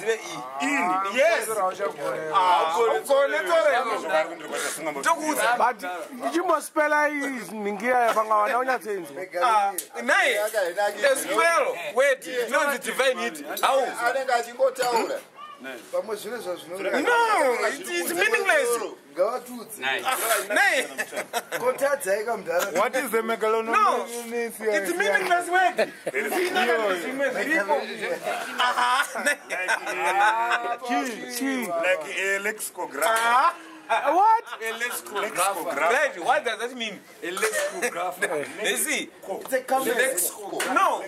Hauizive iyi. Ini? Yes. Tokuudza. But ichimbospela ningiya yapangawana unyatsenzi. Nai a spell word inonzi divine hit. How? Anenge achingotaura pamwe zvine zvazvinoreva. No, it's meaningless. Ngavatudze. Nai. Kotadzai kamudhara. What is the megalomania? No, it's meaningless word. Zvimwe zviripo. Aha, nai. Like a lexicograph. What? A lexicograph. Lexicograph. Right, what does that mean? A lexicograph. You see? It's a company. No,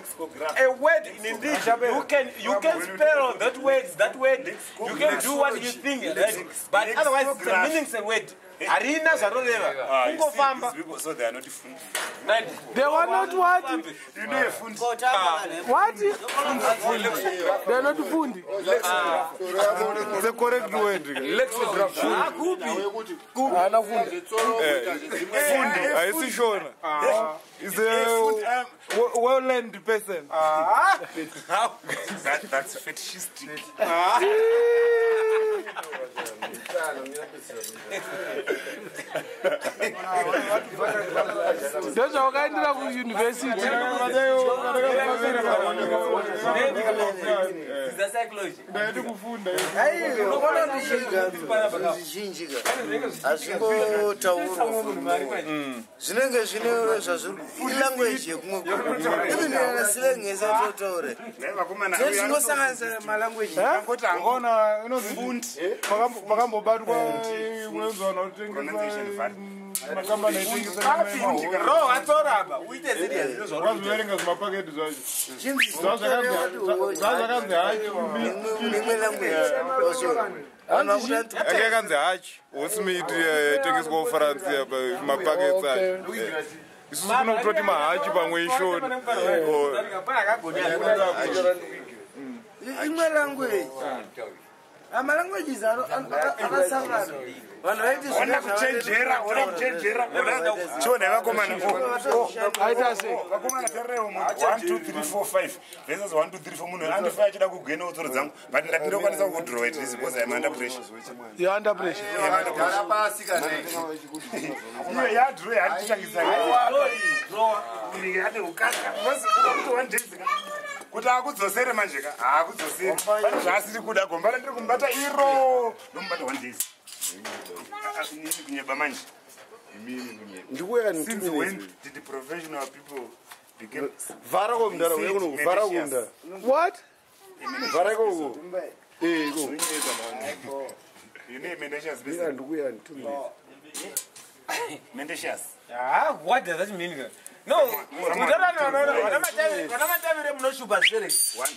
a word in English, you can spell that word, that word. You can do what you think, right? But otherwise, it's a meaningless word. Harina zvaroreva. Ah, you see, Kungofamba. these people, so they are not fundi. Right. They were not what? You know a fundi? What? They are not fundi. It's a correct word. Lexicograph. Ah, kupi? Haana fundi. Fundi, haisi Shona. It's a well-learned person. That's fetishistic. Ndozvawakaendera kuyunivhesiti. Dzidza psychology. Ndaidi kufunda. Unoona zvinhu zvizhinji ka hazvingotaurwa, zvinenge zvine zvazviri, ilanguage yekumwe, even kana slang isatotaure, Vakomana, zvinosanganisa malanguage. angoti Ona inonzi makambobatwa unonzwana Pronunciation kutengesa vari. makambani aitengesa. Ro, atoraba. Uite serious ndozvauri. Wazviverenga zvimapaketi zvacho. Chinzi Zvazvakanzi hachi. nemwe language vanhu vakuti Yanga yakanzi hachi horse meat yaitengeswa kuFrance apa mapaketi acho. Isusu kuno kutoti mahachi pamwe ishona. Imwe language, amalanguages akasangana, vanhu vaiti. Ona kuchenjera, ona kuchenjera. Chiona vakomana. Aita sei? Vakomana, tarirewo munhu 1 2 3 4 5 versus 1 2 3 4. Munhu andifa achida kugena utsoro dzangu, but ndati ndokwanisa kudrowa at least because I'm under pressure. You are under pressure. Gara pasi kana. Iyo yadrow yanditangisa ane ukaka because one days ka kuti akudzosere manje ka, haakudzoseri. Pane zvaasiri kuda, gomba randiri kumubata iro, ndomubata one days. Inini kunyeba manje. Ndikuya. Since when did the professional people became Vhara ko mudhara, uye kuno vhara ko mudhara. What? Vhara ikoko. Eh, iko. You know mendacious? Mira, ndikuya in 2 minutes. Mendacious. Ah, what does that mean? No, vana Matavire munoshupa zvibereki. One.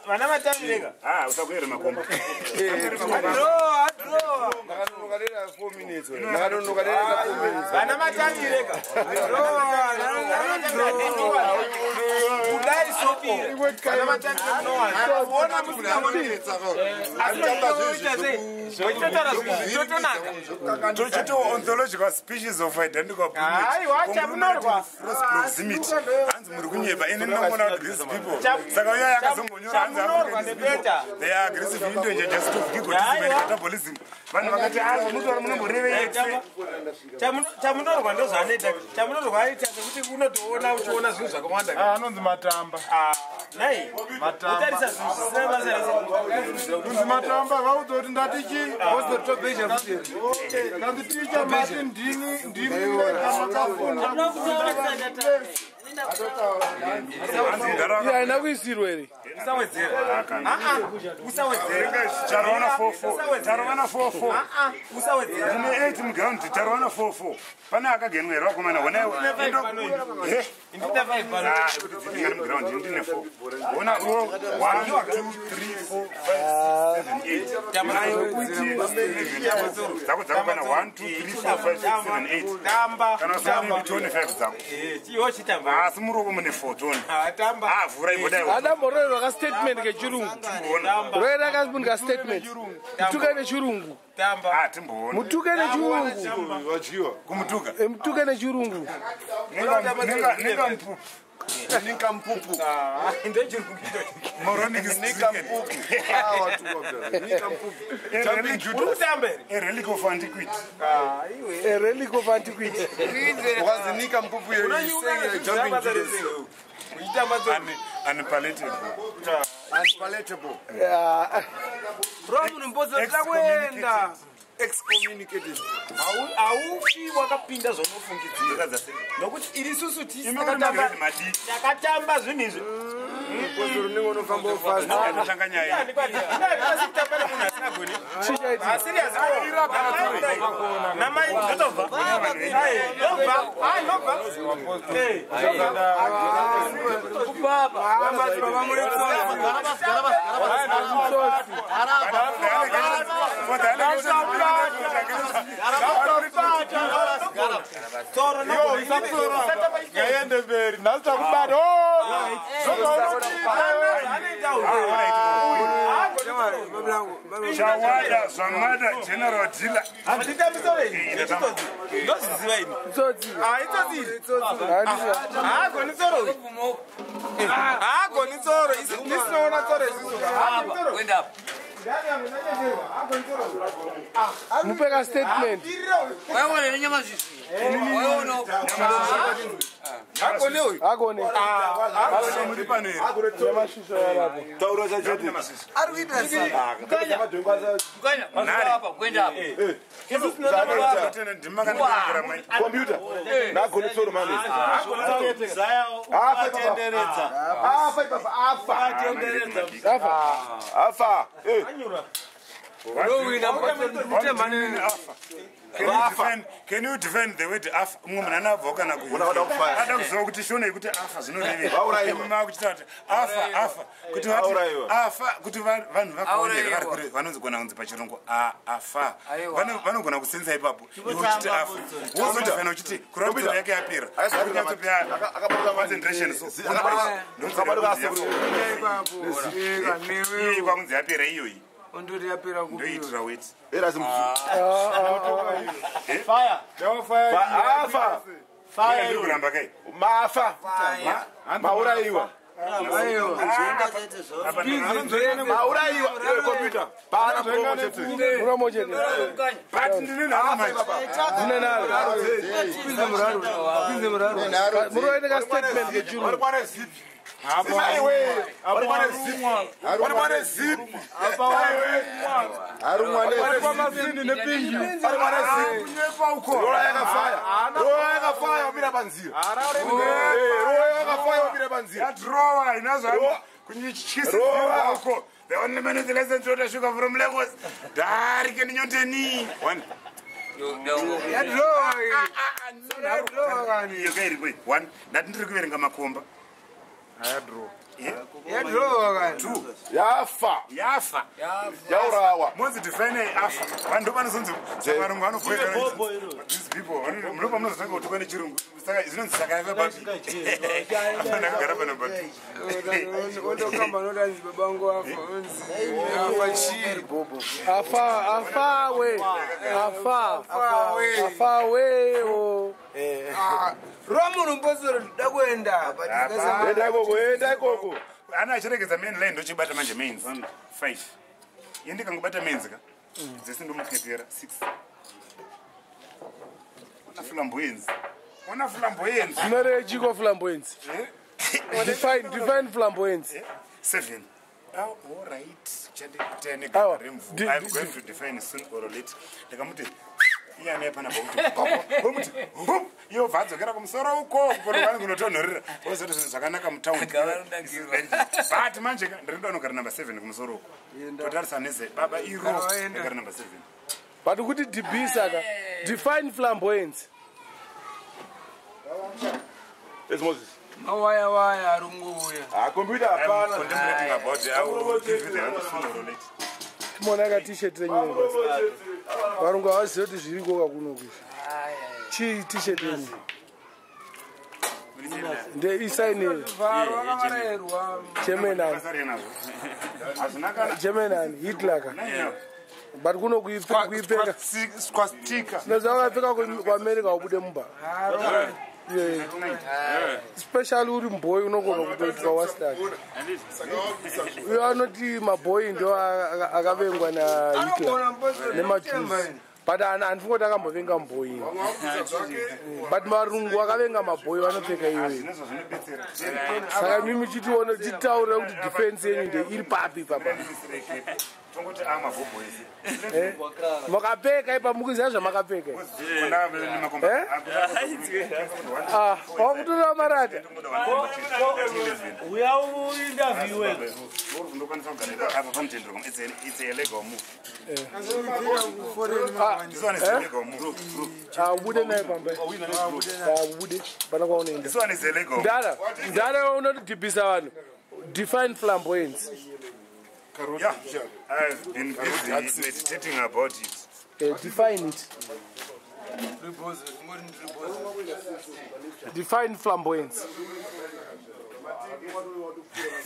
Vana Matavire ka. Ah, usakuyere makomba. Draw, draw. Ndakanonoka nera 4 minutes. Ndakanonoka nera 4 minutes. Vana Matavire ka. Draw, vana Matavire. Kudai sopo. Vana Matavire munowana. Kuona musina. Asi zvitotonaka. Tochito ontological species of identical Aiwa, chamunorwa. close proximity. Hanzi muri kunyeba, ini ndinoona kuti these people, saka uya yakazongonyora hanzi Chamunorwa African people, nebeta. they are aggressive into just of egotism and catabolism. Vanhu vakati, ah, munotaura munomborevei? Chamunorwa ndozvaanoita. Chamunorwa aita sekuti unotoona uchiona zvinhu zvakawanda. Ah, anonzi Matamba. Ah, nai. Matamba. Utarisa zvinhu zvisina basa rese. Unzi Matamba, vaudza kuti ndati chi kanzi ticha mati ndini ndimi mega makafunda. Hanzi mudhara Iya, haina kuisirwa here? Usawedzera. Ah, ah, usawedzera. Tarovana 44, tarovana 44. Ah, ah, usawedzera. Tine 8 muground, tarovana 44. Pane akagenwa here vakomana? Honai. Ndine five pano. Kuti dzipingane muground, ndine 4. Ona o 1 2 3 4 5 6 7 8 9 10. Dzako dzakakwana 1 2 3 4 5 6 7 8. Tamba. Kana usina tone 5 dzako. Eh, chiwo chitamba. Asi muroko mune 4 tone. Ah, tamba. Ah, vhura ibodai. Adambororerwa kastatement kechirungu. Roera kamunhu kastatement. Mutuke nechirungu. Tamba. Ah, timboona. Mutuke nechirungu. Vadyiwa. Kumutuka. Eh, mutuke nechirungu. Nenga mupupu. Nincompoop. Moronic Nincompoop. Ah, watuka. Nincompoop. Jumping Judas. A relic of antiquity. A relic of antiquity. Because nincompoop, you're saying jumping Judas. Unpalatable. Unpalatable. Yeah. Excommunicated. Excommunicated. Haufi wakapinda zvaunofungidzira nokuti iri susu takatamba zvinhu izvi. Tanga nyaya. Kutamba nemunhu asingagoni. Namai ndotobva. Ndobva. For the allegations Ngaende mberi nhasi takubata. Chawada Zvamada General Dealer. Ndozviziva ini. Tsotsi. Itsotsi. Haagoni tsoro uyu. Haagoni tsoro. Ndisinoona tsoro isusu. Haagoni tsoro. Mupe ka statement. Agone. Muri pano here? Nyamashisho yarapo. Taura chachete. Tena ndima kandigira mai. Computer. Nagone tsoro mane. Afa ipapa. Afa. Afa. Afa. Eh. Can you defend the word afa? Mumwe munhu anabva kana Unoda kufaya. ada kuziva kuti shona yekuti afa zvinorevei. Vaurayiwa. Makuchita kuti afa afa kuti vati Vaurayiwa. afa kuti vanhu vakaonera vari kure vanonzogona kunzi pachirungu afa. Vanogona kusenza ipapo iwe uchiti afa. Wozodefenda uchiti kureva yake yapera. Akabata Concentration so. Iyoyi kwakunzi yapera iyoyi. Ndoiitira weti. Era zimuzu. Afa. Fire. Ndiri kuramba kai. Mafa. Mauraiwa. Mauraiwa. Eh, computer. Pana promo chete. Muromo chete. But ndine nharo manje. Dzine naro. Muroite ka statement kechirungu. Vari kwane zipi. Aiwe. Vari kwane zipi. Vari kwane zipi. Aiwe. Kwamasini nepingi. Vari kwane zipi. Rola yakafaya. Rola yakafaya wamira panzira. Eh, rola yakafaya wamira panzira. Yadrowa inazvo Rowa. kunyityisidwa uko. The only man with the license to order sugar from Lagos. Darike ninyoteni. One. Iyo kairi kwe. One. Ndati ndiri kuverenga makomba. Two. Yafa. Yafa. Yaurawa. Monzi define afa. Vanhu ndo vanozonzi varungu vanobhoeka. These people munopa munozotanga kutukwa nechirungu. Saka zvinonzi saka yafa papi. Apa ndakagara pano papi. Afa afa we. Afa. Afa we o. Enda ikoko, enda ikoko. Ana achiregedza main line ndochibata manje mains. 5. Iye ndikangobata mains ka. Dzese ndomuketera 6. Ona flamboyance. Ona flamboyance. Zvinoreva chiko flamboyance. Define flamboyance. 7. Oh, all right. Chandikutene Awa, remvu. di- I'm going to define soon or late. Ndikamuti iyani yapana pakuti vomuti hup iyo bva adzokera kumusoro uko kukorobani kunotonhorera ozoti zvinhu zvakanaka mutaundi but manje ka ndiri ndanogara number 7 kumusoro uko totarisa neze baba iro ndagara number 7 But kuti DB saka define flamboyance. Yes, Moses. Mawaya-waya ari kungouya. Ah, computer I'm hapana. contemplating about it. I will give you the answer soon or late. Timona ka t-shirt renyu. Varungu havazivi kuti zviriko kakuno kuizvi. Chii t-shirt yenyu? Nde isaini Vharo vakavarayirwa. German Basa renazvo. Hazvina kana German ani Hitler ka. nine. But kuno kuipfeka. Swastika. Zvakapfeka kuAmerica ubude mumba. Especially uri mubhoyi unogona kutoitwa wastard. Uyo anoti mabhoyi ndo akavengwa naHitler nemaJews. But handifungi kuti akambovenga mubhoyi. But varungu akavenga mabhoyi vanopfeka iyoyo. Saka mimi chitiona chitaura kuti defense yenyu ndeiri papi papa. Makapfeka ipa mukuziva zvamakapfeka. Wakutora marata. Uya uinterviewe. Ubude naye pamba. Ubude pana kwaunoenda. Ndara, ndara unotidhibhisa vanhu. Define flamboyance. Yeah, I've been busy meditating about it. Define it. Define flamboyance.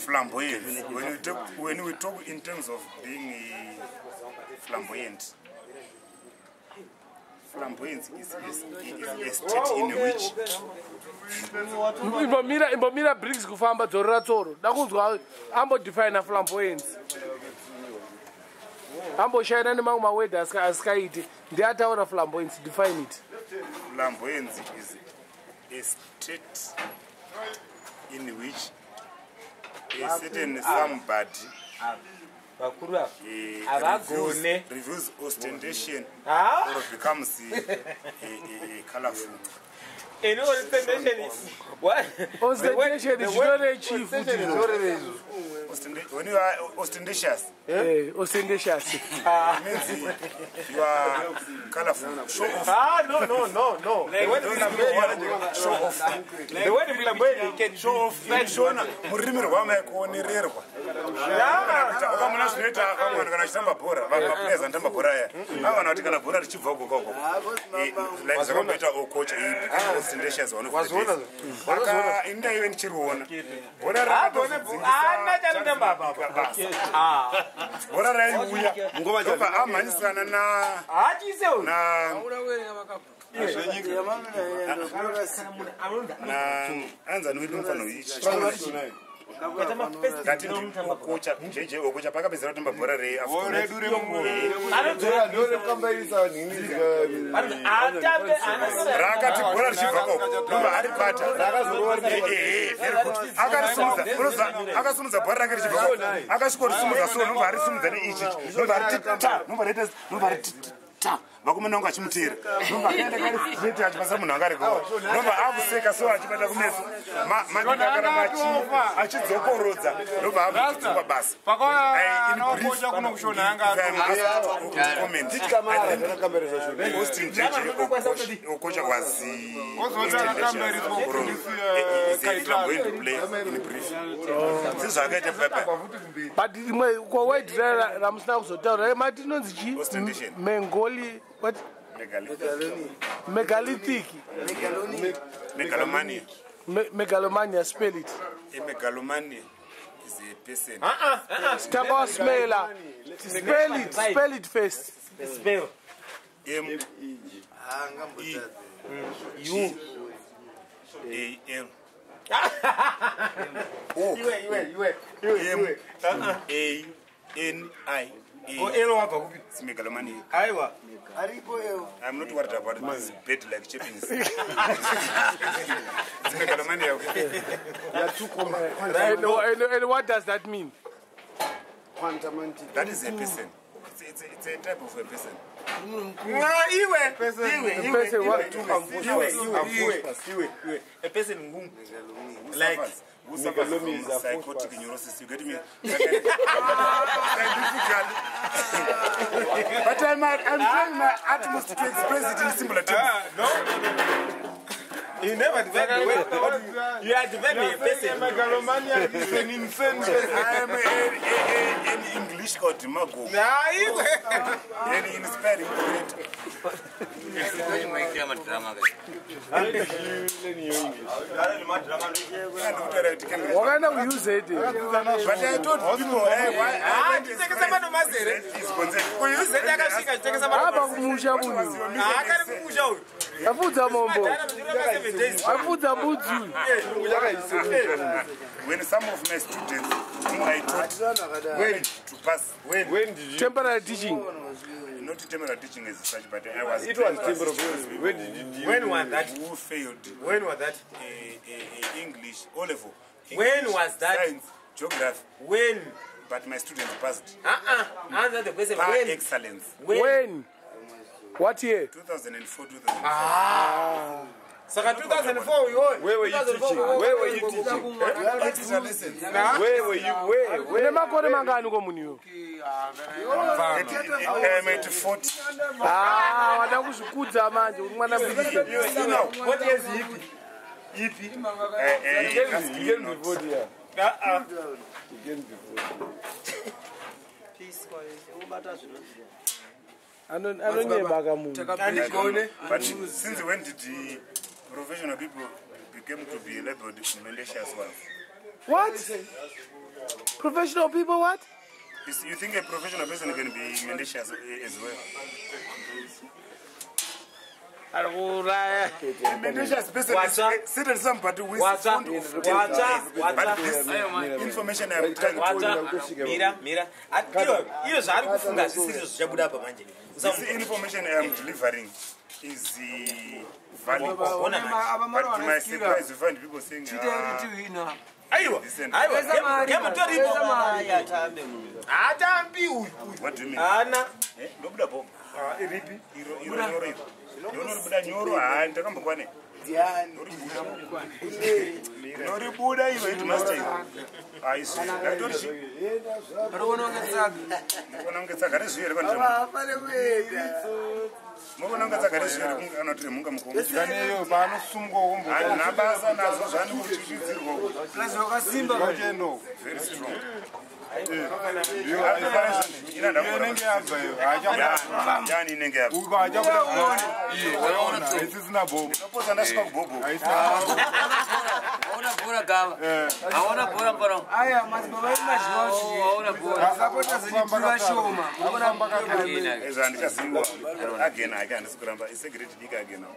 Flamboyance. When we talk in terms of being flamboyant, flamboyance is a state in which imbomira Briggs kufamba dzorora tsoro dakunzwa ambodefine flamboyance amboshaina nemamwe mawedhi asikaiti ndiataura flamboyance. Define it. Flamboyance is a state in which a certain somebody reveals ostentation or becomes a colorful. Ostentation is not a chief. When you are ostentatious, ostentatious means you are colorful. Show off. No. The word flamboyant. Show off. The word flamboyant can show off. Shona murimi rwamaikuonererwa. Ukamona zvinoita akamwana kana achitamba bhora, maplayers anotamba bhora aya. Avana kuti kana bhora richibva uko uko. Like zvakamboita Okocha, he became ostentatious one of the days. Aka indaive ndichiriona. Bhora rakatozodzingisa bhora raiuya ndobva amhanyisana na anzani wedu mufano ichi ngati Okocha JJ Okocha pakapedzera kutamba bhora rerakati bhora richibva koko ndobva aribata akasimudza bhora rake richibva koko akasvikorisimudza so ndobva arisimudza neichichi ndobva ritita ndobva ritita vakomana vangu achimuteera ndobva akaenda kari straight achibasa munhu anga arikowa ndobva akuseka so achibata kumeso madinda akaramba achidzokorodza ndobva akudzingwa basa. Austin JJ Okocha was flamboyant player in brief. Sezvaakaita papa. But imwe kwaword ramusina kuzotaura mati inonzi chii? Mengoli. What? Megalithic. Megalomania. Megalomania, spell it. A megalomania is a person. Stop smeller. Spell it. Spell it first. Spell. M E U A L O M A N I A. It's megalomania. Aiwa. I'm not worried about this bed like chippings. It's megalomania. Okay. And what does that mean? That is a person. It's a type of a person. Iwe. A person who like who suffers from psychotic neurosis. You get me? Scientifically. But I'm trying my utmost to express it in simpler terms. No. You never develop the word. You are developing a person. Megalomania is an insane person. I am an English called demagogue. An inspiring creator. Wakaenda kuUZ. But I told people, chitengesa madomasi here? KuUZ akasvika chitengesa madomasi. Apa kumusha munhu. Akari kumusha uyu. Afudza mombo. Afudza mbudzi. When some of my students whom I taught When to pass, when did you Temporary teaching. Not temporary teaching as such, but I was It was temporary. When did you deal When was that? Who failed When was that? English, O level. When was that? Science, geography. When? But my students passed. Answer the question. Par When? excellence. When? When? What year? 2004, 2005. Saka 2004 iwoyo. Where were you teaching? Where were you teaching? Extra lessons. Where were you? Where? Une makore mangani ko munhu iwe? I'm at 40. Ah, wada kuzvikudza manje uri mwana mudiki. You know, What years ipi? Ipi? Ask You me can be not. 40, yeah. You can be 40. Anonyeba kamunhu. I don't know. But since when did the professional people became to be labeled mendacious ones? What? Professional people what? You think a professional person can be mendacious as well? Ari kuuraya. A mendacious person is Watcha. certain somebody who is Watcha. fond of Watcha. But Watcha. this information I'm trying to Watcha. Mira, mira. Iyo zvaari kufunga zvisiri zvichabuda apa manje. This information I am delivering is valid. Ona manje. But to my surprise, you find people saying, ah, Tihina. Aiwa. Listen. Aiwa. Game toripo. Haatambi uyu. What do you mean? Haana. Eh, ndobuda bhomba. Iripi? Iro iro nyoro iro. Ndonoribuda nyoro, hayi ndakambokwane. Noribuda iro headmaster iro. Hayi zvi. Ndatori chi. Arikuona kunge tsaga. Mukuona kunge tsaga rezviyo here kwandiri. Mukuona kunge tsaga rezviyo here kunge kana kuti remunga mukombe. Kaneyo paanosungwa wombo. Handina basa nazvo zvani kutyityidzirwa. Plus wakasimba. Ngachendo. Very strong. Iyo inenge yabva iyo. Haachabuda. Yani inenge yabva. Uko haachabuda. Iye, waona. Haisisina bhomba. Ndopotsa ndasvika kubhobho. Hauna bhora gava. Hauna bhora mfana. Aya madzibaba emadyiwa kuti Hauna bhora. sapota zvechitiva shoma. Munoona Izvo handichaziviwa. Agena hake handisi kuramba. Isegireti diki agena.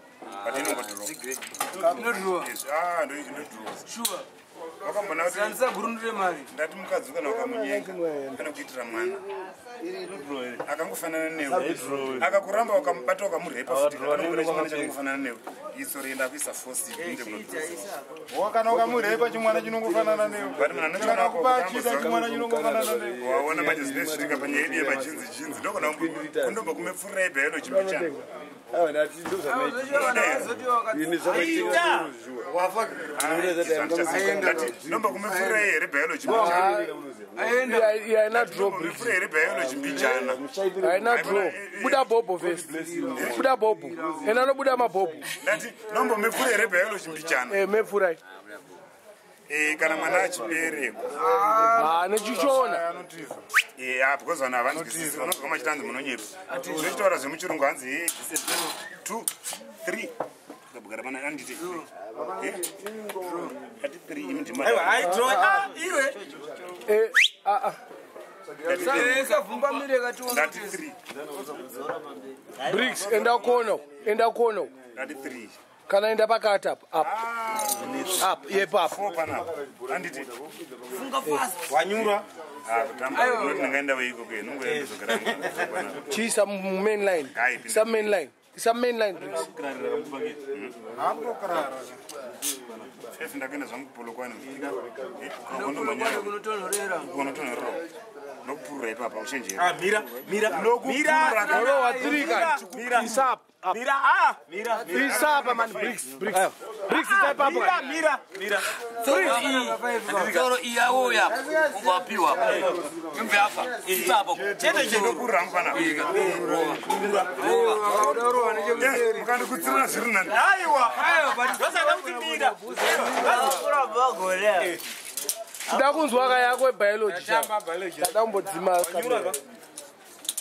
But inongodhirowa. inodhirowa. Ah, ndodhirowa. Sure. Wakambona kuti Shandisa gurundu remari. ndati mukadzi kana ukamunyenga anokuitira mwana akangofanana newe, akakuramba, ukamubata, ukamurepa futi, anobuda chimwana chakangofanana newe. Itso rienda kuisa fosi inde kunodhirowa. Kana ukamurepa chimwana chinongofanana newe. But munhu anochiona Kana wako kupa kuti achida amboziva- chimwana chinongofanana newe. Waona manje zvine zvichiitika panyaya yedu yemajinzi jinzi, ndokona kundobva kumepfurira biology mbichana. Ndomba kumepfurira here biology mbichana? Iye haina draw, Briggs. Mepfurira here biology mbichana? Haina draw. Buda bhobho first. Buda bhobho. Ena anobuda mabhobho. Ndati nombo mepfurira here biology mbichana? Eh, mepfurai. Eh, kana mwana achiberekwa. Ah, nechichona. Eh, ah, because vanhu havanzwisisi, unozwa machitanzi munonyepa zvinochitaura zvemuchirungu, hanzi hey, this is zero, two, three. Ukabugara pana anditi Eh? Ati three, imi ndima. Aiwa, haidrow. Ah, iwe. Eh, ah ah. Savhumbamire kationa Ndati three. Briggs, enda kona. Enda kona. Ndati three. Kana enda pakati apa. Up. Up, yepapo. Four panapa anditi. Wanyura. Ah, kutamba unoti ndingaenda weiko ke nongoendozogara panapa. Chiisa mu main line. Hai, pinda. Isa main line. Isa main line, Briggs. Fefu ndakaenda zvangu kupolokwane kondomanyara kunotonhorera. kunotonhorera ndokupurura ipapa uchenjera. Ah, mira, mira. Mira. Orowa three kan. Mira. Isa up. Up. Mira. Ah, mira. Mira. Isa apa man, Briggs. Briggs. Briggs isa ipapo. Mira, mira, mira. Tsoro iya uya. Ungapiwa. Imbe apa. Ipapo. Chete chete. Ndokupurura hangu panapa. Vakaudorowa nechekuseri. Mukandikutsirira zviri nani. Aiwa. Ndosaka kuti mira. Tida kunzwa ka yako biology. Tada kumbodzima kamera.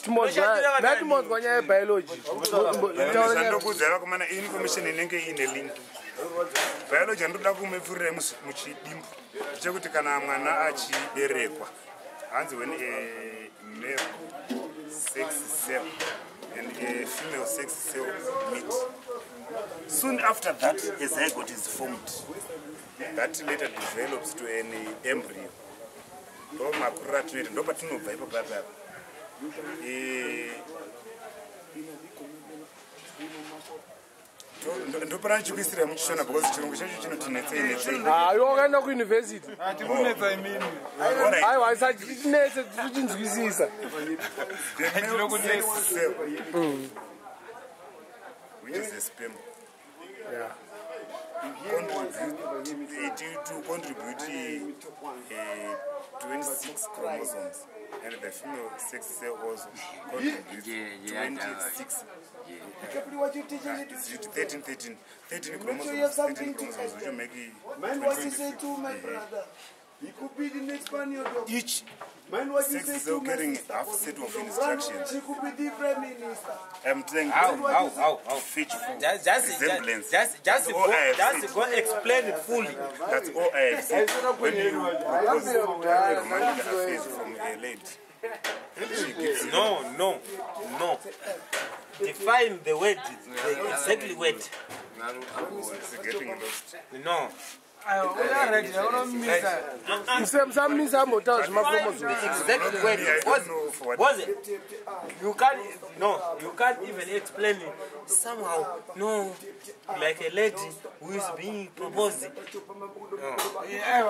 Timbonzwa. Ngatimbonzwa nyaya yebiology. Taura nyaya. Zvandokuudzai vakomana, information inenge iine link. Biology handoda kumepfurira muchidimbu chekuti kana mwana achiberekwa, hanzi when a male sex cell and a female sex cell meet. Soon after that, a zygote is formed that later develops to an embryo. Ndo makuriro atinoita, ndo patinobva ipo papapa. Ndopana chikuisira muchishona because chirungu chacho chinotinetsei netsei. Hayi, wakaenda kuuniversity. Hatikunetsa imimi. Aiwa, isatinetse, tichinzwisisa. The male sex cell, which is a sperm, contribute, it to contribute 26 chromosomes, and the female sex cell also contributes 26. It's 13, 13, 13 chromosomes, 13 chromosomes, which will make it Mind what you 26. say to my brother. He could be the next man you adopt. Each Mind what you sex say cell to my carrying sister. half set of instructions. She could be the prime minister. I'm trying How? to fetch for Just, resemblance. just, That's all I have just said. go explain it fully. That's all I have said. When you propose a romantic affairs from a lady, she gives you No. Define the word, the exactly word. It's getting lost. No. Musamisa ambotaura zvemachromosome. Exactly word. I don't Was, know for what. was it? You can't, no, you can't even explain it somehow. No, like a lady who is being proposed. Go ahead.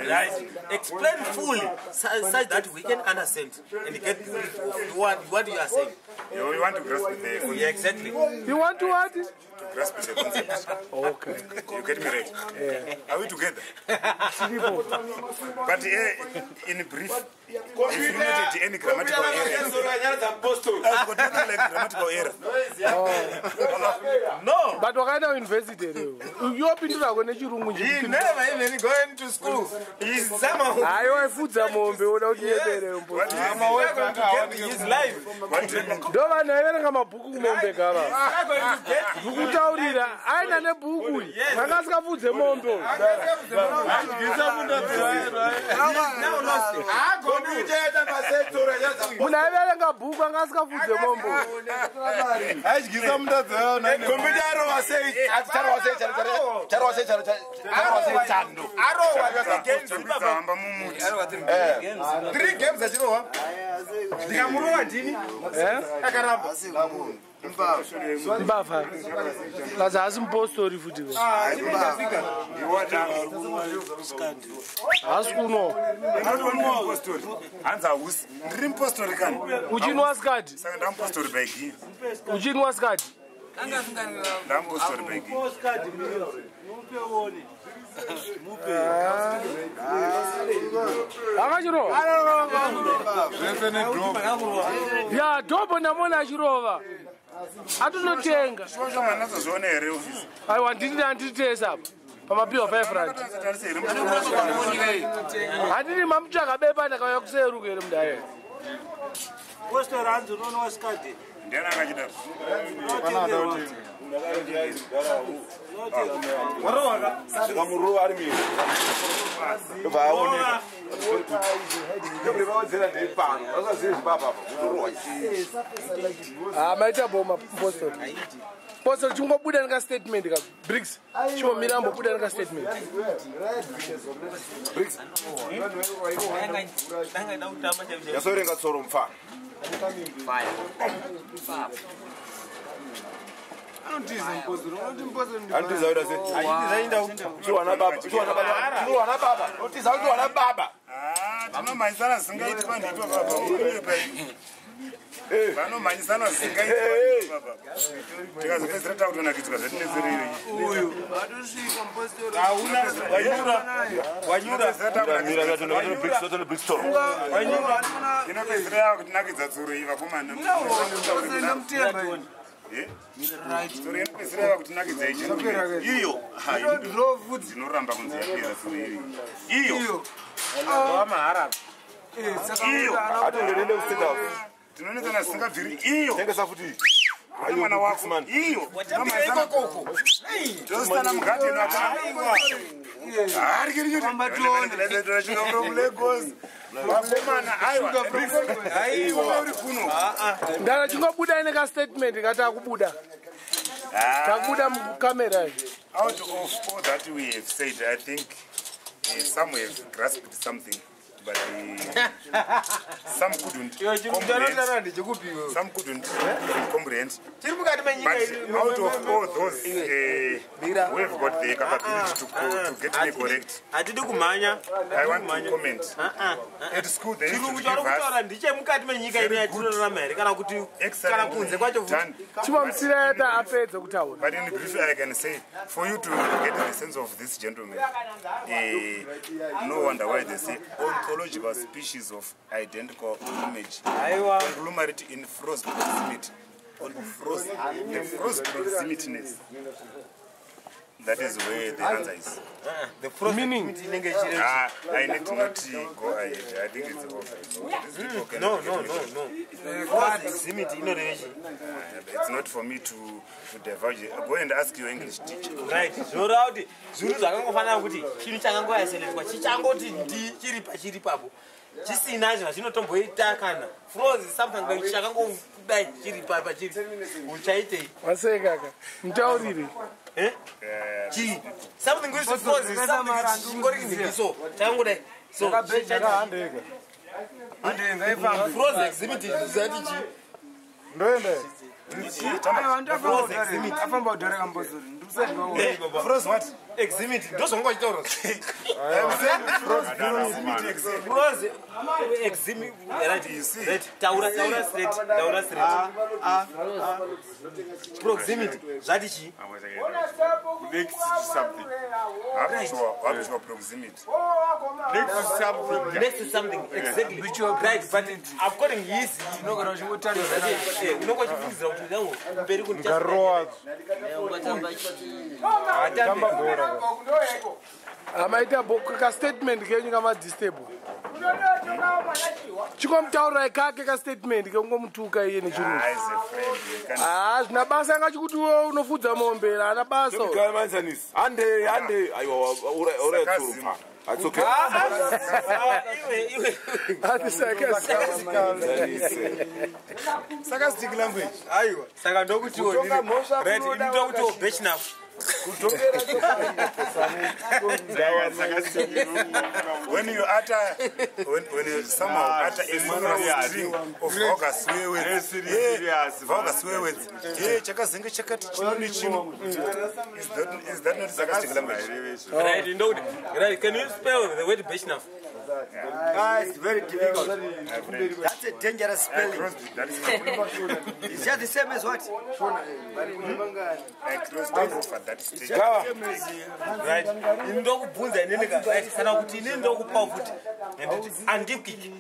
Right. Explain fully such that we can understand and get the drift of what you are saying. You want to grasp the concept. Yeah, exactly. You want to what? To grasp the concept. Okay. You get me right? Are we together? But in brief, if you noted any grammatical error, I've got nothing like grammatical error. No. But wakaenda kuuniversity here. Yopindurako nechirungu He never even going to school. He's somehow Hayi, waifudza mombe, uda kuti nyebere mbo. What do you mean? going to get his life. What do you mean? Ndo vanhu vaiverenga mabhuku kumombe gava. He's going to get Ndikutaurira, aina nebhuku uyu. Anga asikafudze mombe uyu. Now lost. Munhu aiverenga bhuku anga asikafudze mombe uyu. Adyisa munda dzayo. Computer arova sei? Charova sei? Charova sei? Charova sei chando? Arowa three games ipapa. Kudzamba mumuti. Three games achirohwa. Ndikamurova ndini. Akaramba. Mbavha. Kazi haasi mupostori futi. Haasi kuno. Mupostori. Hanzi hausi. Ndiri mupostori kani. Uchinwa sikati. Saka ndamupostori by gear. Uchinwa sikati. Ndamupostori by gear. Akachirova. Zvese nedhobho. Ya, dhobho ndamona achirova. Atonotenga. Shosho manazozviona here ofisi? Aiwa, ndini handititesa apa. Pamapiwa 5 rand. Tarise here mupostori. Handini mamutsvaka bepa ndakauya kuseruka here mudai. Ndiani akachidaro? Ndikamurova ari miri. Ndobva aoneka. Ndobva ndepano. Vasazive zvibaba apa. Kutorohwa chii. Ah, maita boma postori. Postori chingobuda neka statement ka Briggs. Chingomira ambobuda neka statement. Briggs. Yasoverenga tsoro mufana. Anotiza kuita sei? Chiwana baba. Chiwana baba. Chiwana baba. Otiza kuti wana baba. Ah, tinomhanyisana zvisingaiti vanhu ipo papa. Vanomhanyisana zvisingaiti vanhu ipo papa. Tikazopedzisira takutonakidzwa zvatinetserei. Wanyura. Mira mira Briggs totone Briggs tsoro. Inopedzisira yakutinakidza tsoro iyi vakomana. Tsoro inopedzisira yakutinakidza ichi. Iyo. Ha, Ndinoramba kunzi yapera tsoro iyi. Iyo. Iyo. Atondorende ku State House. Tinonetsana zvisingabviri. Iyo. Tengesa futi. Kuna mwana wako. Iyo. Tositana mugadheni Lagos. Vakomana, aiwa. Aiwa. Uri kuno. Ndana chingobuda neka statement kati akubuda. Takubuda mukamera. Out of all that we have said, I think some have grasped something, but some couldn't comprehend. Some couldn't comprehend. But out of all those who have got the capability to get me correct, I want to comment. At school they used to give us very good, excellent done. But in brief, I can say, for you to get the sense of this gentleman, no wonder why they say ontological species of identical image, conglomerate in froze proximity. On froze, the froze proximityness. That is where the answer is. The froze meaning. I need not go ahead. I think it's over. No. Froze proximity, it's not for me to diverge. Go and ask your English teacher. Right. Zvoreva kuti zvinhu zvakangofanana kuti chinhu chakangoyaseletwa chichangoti ndi chiri pachiri papo chisina zvazvinotomboita kana froze something like chakangodai chiri pachiri uchaitei wasekaka mutauriri. Chii something with froze something chingori so chakangodai so froze exhibit zati chi ndoenda. Froze what? Exhibit. Ndozvanga uchitaura. I'm saying froze exhibit. Froze exhibit. Right. Right. Taura straight. Taura straight. Proximity. Zvati chi? Next to something. Habitual proximity. Next to something. Next to something. Exactly. Right. But according his, unogona uchifungidzira kuti mberi kuni ngarowa. Tamba bhora. Amaita ka statement kenyu kamadisturb. Chikomutaurirai kake kastatement kekungomutuka iye nechirungu. Zvina basa anga chikuti unofudza mombe haana basa. Hande hande aiwa uraya tsuro. It's okay. Sarcastic language. Aiwa. Saka ndokutiwo right, ndokutiwo batch. When you utter, when you somehow utter a sonorous string of vulgar swear words, vulgar swear words, chakazenge chakati chino nechino. Is that not sarcastic language? Right, right. Can you spell the word Beshnaf? It's very difficult. That's a dangerous spelling. It's just the same as what? I crossed over that stage. Right. Ndokubvunza inini ka right kana kuti inini ndokupawo futi nditi antiquity.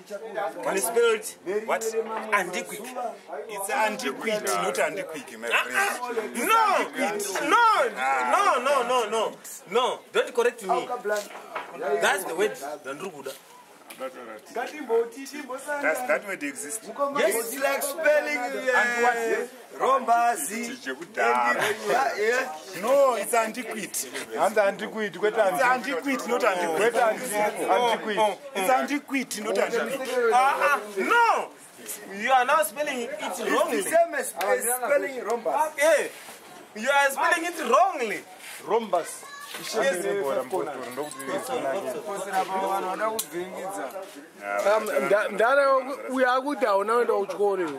Can you spell it? What? Antiquity. It's antiquity, not antiquity, my friend. No. Don't correct me. That's the word ndandiri kuda. Does that word exist? Yes. It's like spelling rhombus. No, it's antiquity. Hanzi antiquity, kwete It's antiquity, not antiquity. Antiquity. It's antiquity, not antiquity. No. You are now spelling it wrongly. It's the same as spelling rhombus. Yeah. You are spelling it wrongly. Rhombus. Ndara uyo akuti hauna kuenda kuchikoro.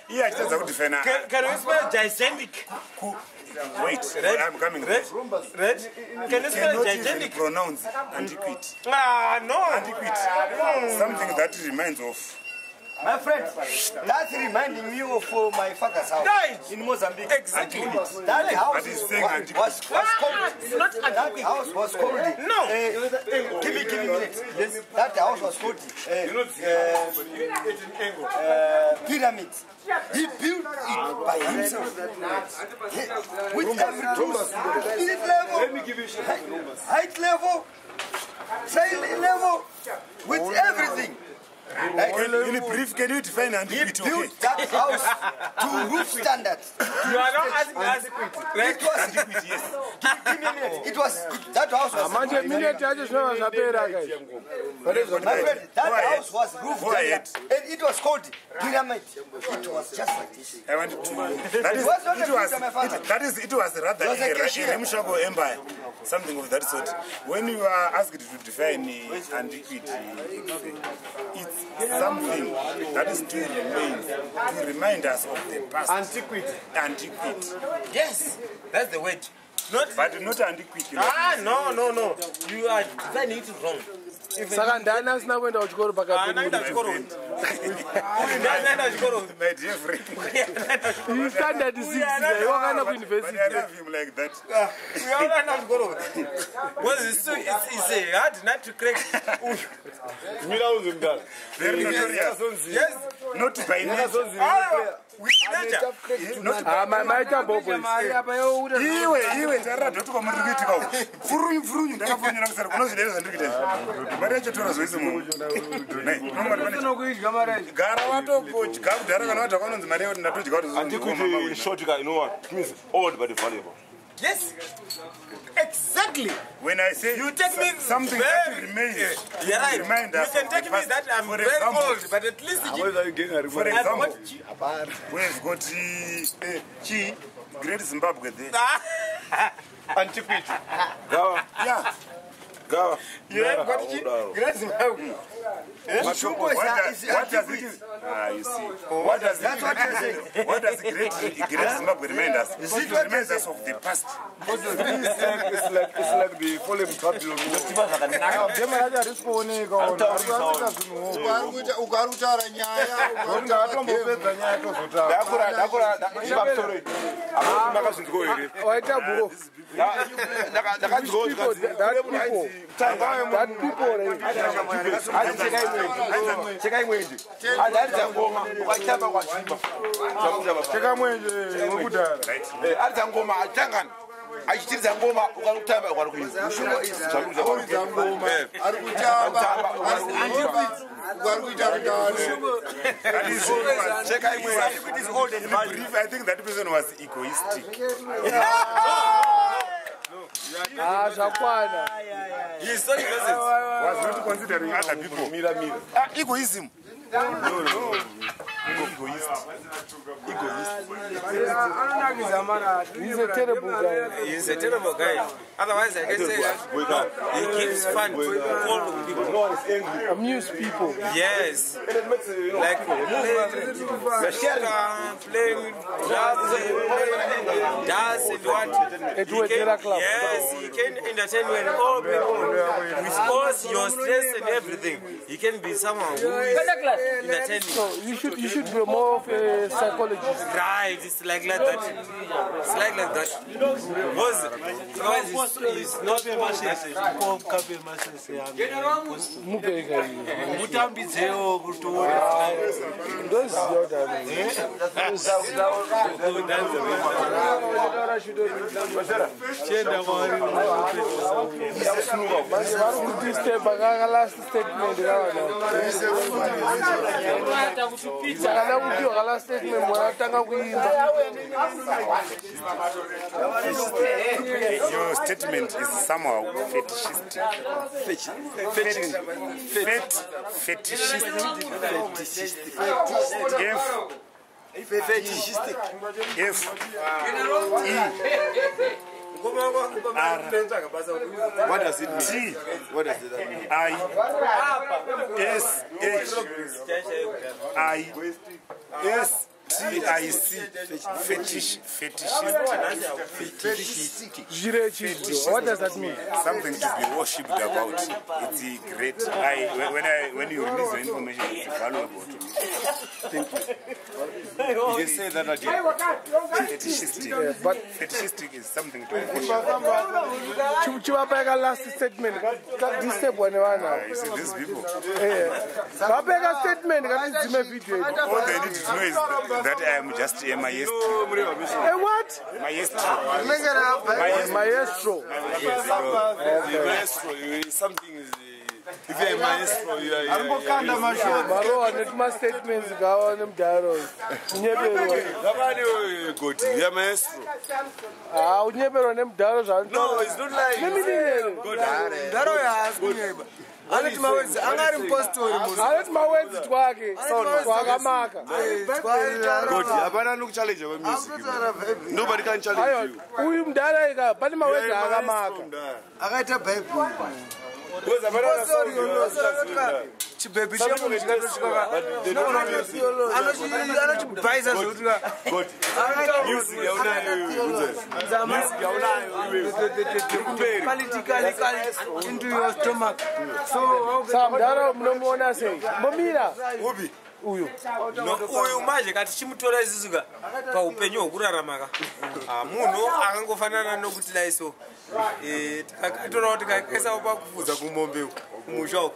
Iye achitadza kudefena. Can we spell gigantic? Wait, I'm coming. Right? Right? Can you spell gigantic? Pronounce antiquity. Ah, no. Antiquity. Something that reminds of. My friend, that's reminding me of my father's house right. in Mozambique. Exactly. That house was called. Not that house was called. No. Give me a minute. Yes. That house was called pyramid. He built it by himself. With every tool, spirit level, height level, trail level, with everything. Right. In brief, can you define antiquity? He built that house to roof standard. You are not asking us. It was antiquity, yes. Give me a minute. It was that house was. Manje minute yacho zvinova zvapera guys. My friend, that house was roof standard, and it was called pyramid. It was just like this. I want to. That is, it was rather a Remshago empire, something of that sort. When you are asked to define antiquity, it's something that is to remain, to remind us of the past. Antiquity. Antiquity. Yes, that's the word. Not, but not antiquity. Ah, no. You are defining it wrong. Saka ndani asina kuenda kuchikoro pakati. My dear friend. Standard 6 wakana ku university. I love him like that. Because it's hard not to crack. Very notorious. Yes. Not by nature. Maita bobo. Iwe tarira doti kwamuri kuitika uku. Furunyu ndakafonyera kusara kunozvidai zvandiri kuita. Mari yacho tora zvoise munhu. Gara watodya kudhara kana wadhaka unonzi mari yakuti ndatodya kuti Antiquity in short, you know what? It means old but valuable. Yes, exactly. When I say you take me something that remains, yeah, right. Remind us. You can take me that I'm very old, but at least for example, we've got Chi, Great Zimbabwe there. Antiquity. Gawa. Yeah. Gawa. You have got Chi, Great Zimbabwe. What does it? Ah, you see. What does That's what you're saying. What does Great Zimbabwe remind us? It reminds us of the past. It's like the fallen Babylon. That people. Cheka imwenje. Aridza ngoma ukachitamba kwachimba. Cheka mwenje wekudhara. Aridza ngoma achitangana. Achitiridza ngoma ukanotamba ukarikuinza. Aridza ngoma. Ari kutamba. Ari kuita kudaro. Cheka imwenje. I think that person was egoistic. Ah, zvakwana. He saw the message. Was not considering other people. Mira. Ah, egoism. No. Egoist. He's a terrible guy. He's a terrible guy. Otherwise, I can say that he gives fun to all people. No one is angry. Amuse people. Yes. And it makes, you know, like playing drums, dance and what. At Wedera Club. Yes, he can entertain when all people with all your stress and everything. He can be someone who is entertaining. So you should be more of a psychologist. Right, it's like that. It's like that. Because otherwise it's not mutambidzewo kuti vari kudisturba last statement kana kupiwa ka last statement mwana atanga kuimba. Your statement is somehow fetishistic. Fetishistic. F F E R. What does it mean? T. What does it mean? I S H I S T I C. Fetish. Fetishistic. What does that mean? Something to be worshipped about. It's a great. When you release the information, it's valuable to me. Thank you. You can say that again. Fetishistic. Yeah, but fetishistic is something to be worshipped. Chivapeka last statement. Disturb one another. You see these people. Vapeka statement. Ngatidzime video. All they need to know is that I am just a maestro. A what? Maestro. Maestro. Maestro. Something is. If you're a maestro, you are. Arimbokanda mashoko. Marowa netimastatements gawa nemudharo. Unyeperwa. Ngavani God, you are maestro. Ah, unyeperwa nemudharo zvaanotaura. No, it's not like Nemidirere. God. Mudhara uyo haasi kunyeba. Anoti mawedzi anga ari mupostori musi. Anoti mawedzi twake twakamaka. God, hapana anokuchallenge about music. Nobody can challenge you. Uyu mudhara ika pane mawedzi akamaka. Akaita bhaibheri. Because hapana Postori chibhebhi chemunhu chikatosvika anochibhaisa zvekuti God. Music yaunayo Music yaunayo iwe. Politically into your stomach. So Saka mudhara munomuona sei? Momira. Upi? Uyu. No, uyu manje kati tichimutora isusu ka paupenyu hwokurarama ka munhu akangofanana nokuti dai so tikakatorawo tikakaisawo pakufudza kumombe uku kumusha uku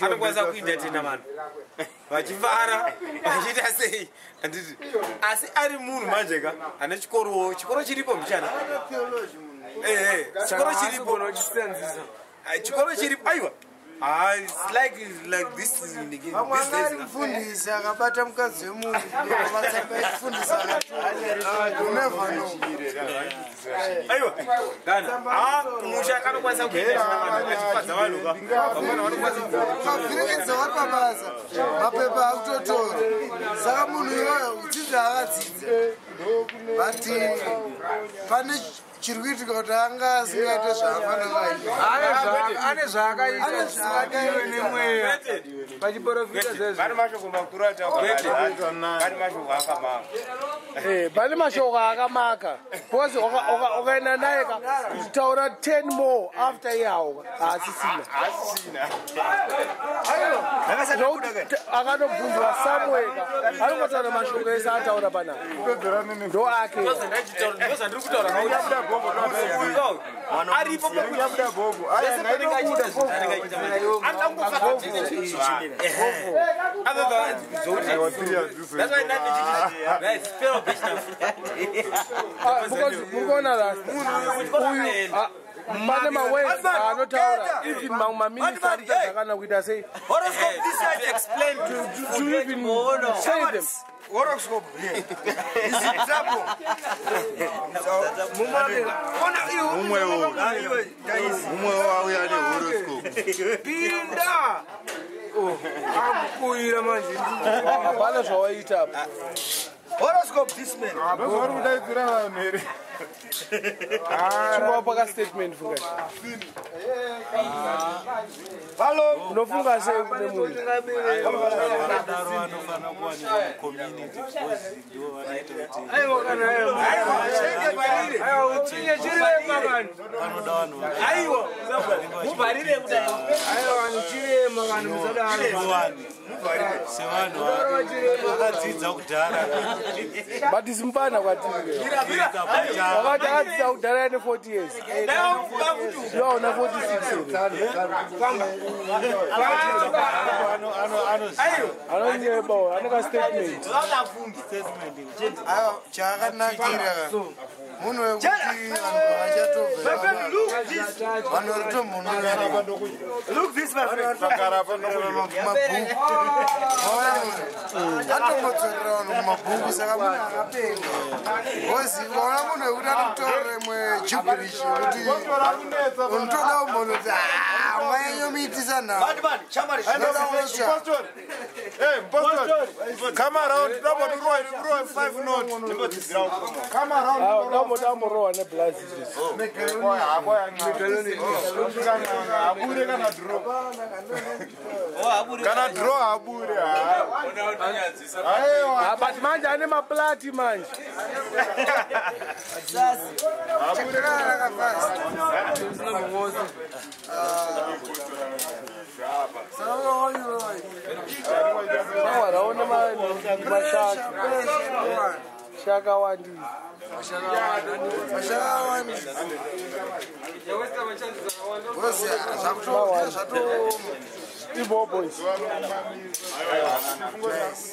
anokwanisa kuentertaina vanhu vachifara vachiita sei handiti asi ari munhu manje ka ane chikorowo chikoro chiripo mbichana chikoro chiripo chikoro chiripo aiwa. It's like this is in the game. Vamwe anga ari mufundisi akabata mukadzi wemunhu matsamba echifundisi akatora. You never know. Aiwa kana musha kanokwanisa kuenda achifadza vanhu ka vamwana vanokwanisa Ukavhiringidza vari pabasa mapepa akutotora. Saka munhu iyoyo kudzidza akadzidza but pane chiri kuitika kuti anga asingaite zvaafanira kuita. Ane zvaakaita zvisingadiwe nemweya pachiporofita zvezvo. Pane mashoko makuru ataurwa, pane mashoko akamaka. Pane mashoko akamaka because ukaenda naye ka kutaura 10 more after iyawo haasisina. Akatobvunzwa somewhere ka anongotaura mashoko ese ataura panapa ndo ake. Ndozvandiri kutaura aripo Because murikuona rasta uyu pane mawedzi aanotaura even mamwe maminista anoita kana kuita sei to even say them. Horoscope here. Is it trouble? Mumwe wauya nehoroscope. Pinda. Akukuira manje. Hapana zvawaita apa. Horoscope this man. Vari kudaidzira vanhu here? Chingova pakastatement fungai. Unofunga sei kune munhu? Vakadaro vanofanira kuwanikwa mucommunity because ndivo vanoita kuti Aiwa utsinye chirema vanhu. panoda vanhu aiwa muvharire kudai. Aiwa vanhu chirema vanhu musadaro. vanhu sevanhu vakadzidza kudhara. But simupana kwatiri. Wakati akadzidza kudhara ane 40 years. Iwe hauna 46 here. Anonyeba uyu, ane kastatement. Aiwa chaakanakira munhu wekuti vanhu vachatobva vanhu vari kutomunonyara mabhuku atombodzorera vanhu mumabhuku saka munhu akapenga bcause ukaona munhu wekuti anotaura imwe gibberish yekuti unotoda kumbonoti unganyanyomuitisa nhau. Come around, double row, 5 not. Come around. Damborohwa neblazi izvezvi. Abure kana draw. Kana draw abure. Aiwa. But manje ane maplati manje. Waraona mashaka. Shaka wandisa. Zvatooma. Ibo boys. Nice.